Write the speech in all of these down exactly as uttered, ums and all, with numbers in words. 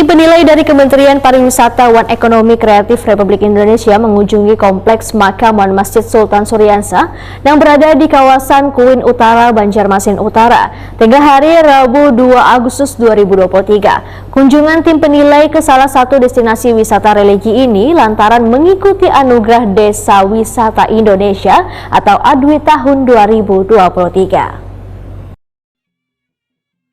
Penilai dari Kementerian Pariwisata wan Ekonomi Kreatif Republik Indonesia mengunjungi Kompleks Makam wan Masjid Sultan Suriansa yang berada di kawasan Kuin Utara, Banjarmasin Utara, tengah hari Rabu dua Agustus dua ribu dua puluh tiga. Kunjungan tim penilai ke salah satu destinasi wisata religi ini lantaran mengikuti anugerah Desa Wisata Indonesia atau adwi tahun dua ribu dua puluh tiga.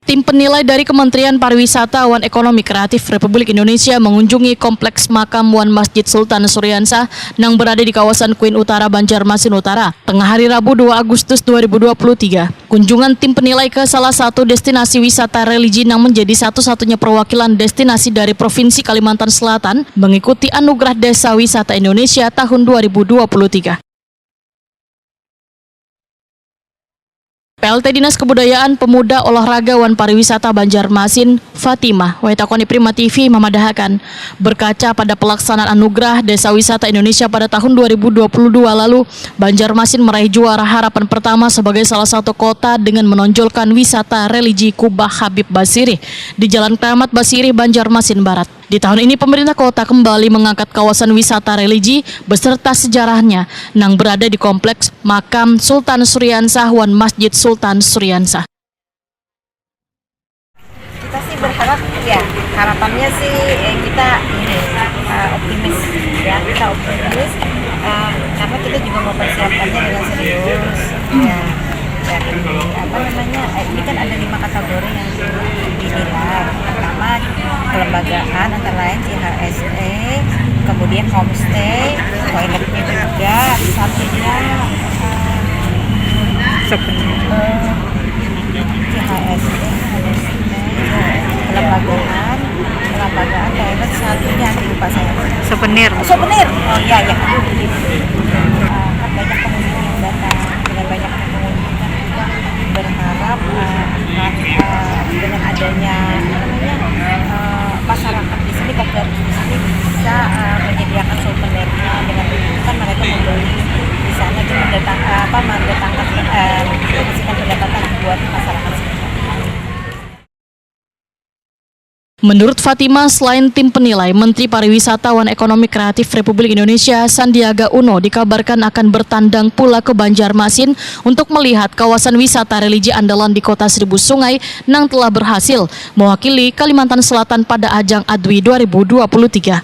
Tim penilai dari Kementerian Pariwisata wan Ekonomi Kreatif Republik Indonesia mengunjungi Kompleks Makam wan Masjid Sultan Suriansa nang berada di kawasan Kuin Utara, Banjarmasin Utara, tengah hari Rabu dua Agustus dua ribu dua puluh tiga. Kunjungan tim penilai ke salah satu destinasi wisata religi nang menjadi satu-satunya perwakilan destinasi dari Provinsi Kalimantan Selatan mengikuti Anugerah Desa Wisata Indonesia tahun dua ribu dua puluh tiga. P L T Dinas Kebudayaan, Pemuda, Olahraga, wan Pariwisata Banjarmasin, Fatimah Waitakoni Prima T V, mamadahakan, berkaca pada pelaksanaan Anugerah Desa Wisata Indonesia pada tahun dua ribu dua puluh dua lalu, Banjarmasin meraih juara harapan pertama sebagai salah satu kota dengan menonjolkan wisata religi Kubah Habib Basirih di Jalan Keramat Basirih, Banjarmasin Barat. Di tahun ini, pemerintah kota kembali mengangkat kawasan wisata religi beserta sejarahnya nang berada di Kompleks Makam Sultan Suriansah wan Masjid Sultan Suriansah. Kita sih berharap, ya, harapannya sih, eh, kita ini, eh, optimis, ya, kita optimis, eh, karena kita juga mempersiapkannya dengan serius, ya. Dan apa namanya, eh, ini kan ada lima kategori yang dinilai. Pertama, kelembagaan, antara lain C H S E, kemudian homestay, toiletnya juga, satunya, eh, Souvenir. eh, C H S E, homestay, kelembagaan, kelembagaan, toilet, satunya nanti lupa saya. Souvenir. Souvenir. Oh, iya, iya. Eh, kan banyak pengunjung yang datang, dengan banyaknya pengunjung kan kita berharap, eh, akan, eh, dengan adanya, apa namanya, eh, masyarakat di sini, warga di sini bisa, eh, menyediakan souvenirnya, dengan begitu kan mereka membeli di sana, itu mendatang-, eh, apa, mendatangkan, eh, menghasilkan pendapatan buat masyarakat sekitar. Menurut Fatimah, selain tim penilai, Menteri Pariwisata wan Ekonomi Kreatif Republik Indonesia, Sandiaga Uno, dikabarkan akan bertandang pula ke Banjarmasin untuk melihat kawasan wisata religi andalan di Kota Seribu Sungai nang telah berhasil mewakili Kalimantan Selatan pada ajang adwi dua ribu dua puluh tiga.